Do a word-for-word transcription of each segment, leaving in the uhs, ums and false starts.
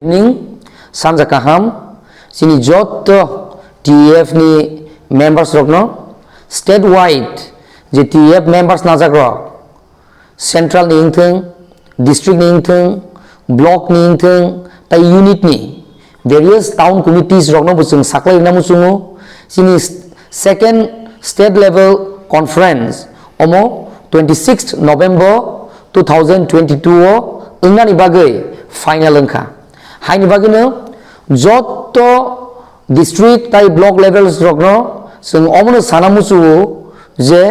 Ning sanja kaham, chini jotto T F ni members rokno statewide je T F members najak rok, central ni wngthung, district ni wngthung, block ni wngthung, tai unit ni various town committees rokno bo chwng saklai rwna muchungo. Chini second state level conference omo twenty sixth November two thousand twenty-two o wngnani bagwi final wngkha. Haini bagwino jotto district tai block levels rokno chwng omono sana muchungo je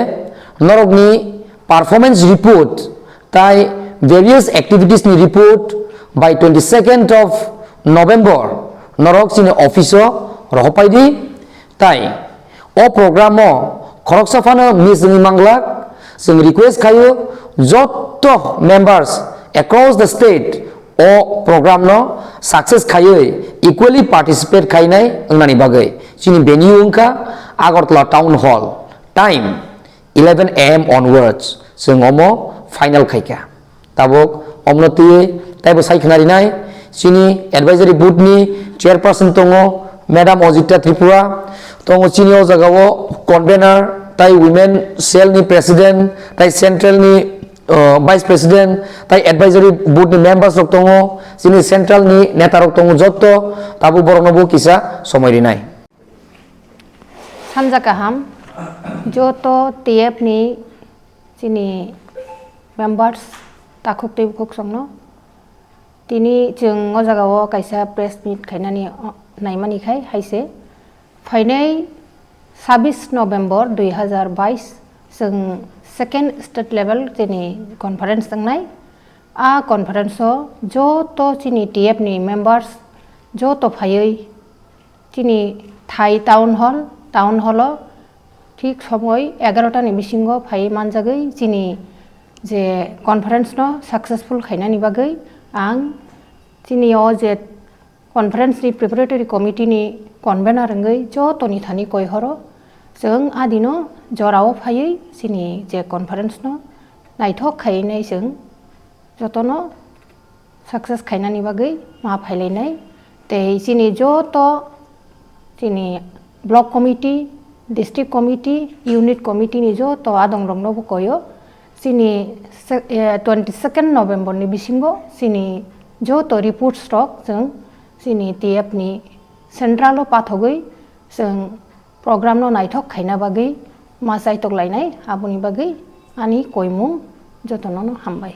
norokni performance report tai various activities ni report by twenty-second of November norok chini office o rohopai di. Tai o program o khoroksa phano miss wngwi manglak, chwng request khaio jotto members across the state o program no success khaiwi equally participate khainai wngnani bagwi. Chini venue wngkha Agartala Town Hall. Time eleven A M onwards chwng omo final khaikha. Tabuk omno twiwi taibo sai khna rinai chini advisory board ni chairperson tongo Madam Ojita Tripura, tongo chini o jaga o convener tai women cell ni president tai central ni, uh, vice president tai advisory board ni members rok tongo, chini central ni neta rok tongo jotto, tabuk borok no bo kisa somoi rinai. Sanja kaham, joto T F ni chini members takhuk tei bukhuk songno. Tini chwng o jaga o kaisa press meet khainani, o, naimani khai hai se. Phainai sabis November dui hazar bais chwng second state level chini conference wngnai. A conference o joto chini T F ni members joto phaiwi chini thai town hall, town hall o thik somoi egarota ni bisingo phaiwi manjagwi chini je conference no successful khainani bagwi ang chini o je conference ni preparatory committee ni convener wngwi jotoni thani koi horo chwng a dino jorao phaiwi chini je conference no naithok khaiwi nai chwng jotono success khainani bagwi ma phailainai. Tei chini joto chini block committee, district committee, unit committee ni joto adongrokno bo koyo. Chini se-, eh, twenty second November ni bisingo chini joto reports rok chwng chini T F ni central o pathogwi chwng program no naithok khaina bagwi ma chaitok lainai, aboni bagwi ani koimung jotono no hambai.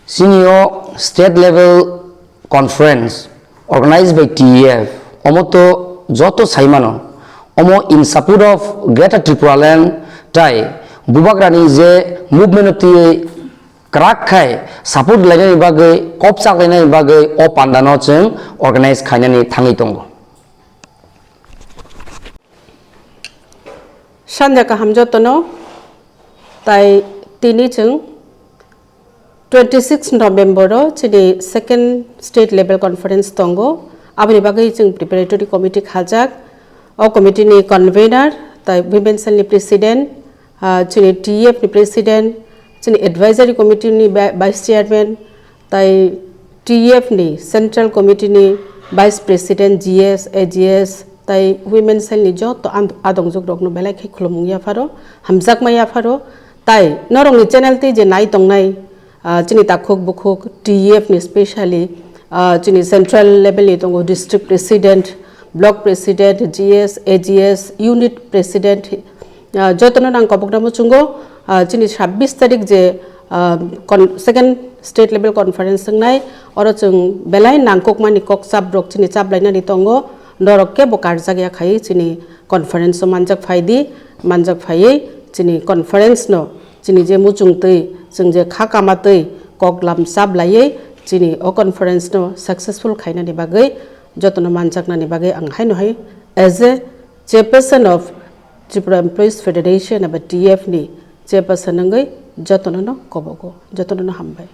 Chini o state level conference organized by T F, omo to joto saimano, omo in support of Greater Tripura Land tai bubagrani je movement o twiwi kwrak khai support lainani bagwi, kop chak lainani bagwi o pandano chwng organize khainani thangwi tongo. Sanja kaham jotono, tai tini chwng twenty six November o chini second state level conference tongo. Aboni bagwi chwng preparatory committee khajak. O committee ni convener, tai women cell ni president, ah, chini T F ni president, chini advisory committee ni vi-, vice chairman, tai T F ni central committee ni vice president, G S, A G S, tai women cell ni joto an-, adongjwk rokno belai khe khulumung yapharo, hamjakma yapharo, tai norokni channel twi je nai tongnai, ah, chini takhuk bukhuk T F ni specially, ah, chini central level ni tongo district president, block president, G S, A G S, unit president, ah, jotono nang kobokna muchungo, ah, chini sabbish tarik je, ah, con-, second state level conference wngnai, oro chwng belai nangkukmani kok chap rok chini chap lainani tongo, norok kebo karjak ya khai chini conference o manjak phai di, manjak phaiwi chini conference no chini je muchung twi, chwng je kha kama twi kok lam chap laiwi chini o conference no successful khainani bagwi jotono manjaknani bagwi ang haino hai as a chairperson of Tripura Employees Federation eba T F ni chairperson wngwi jotono no kobogo, jotono no hambai.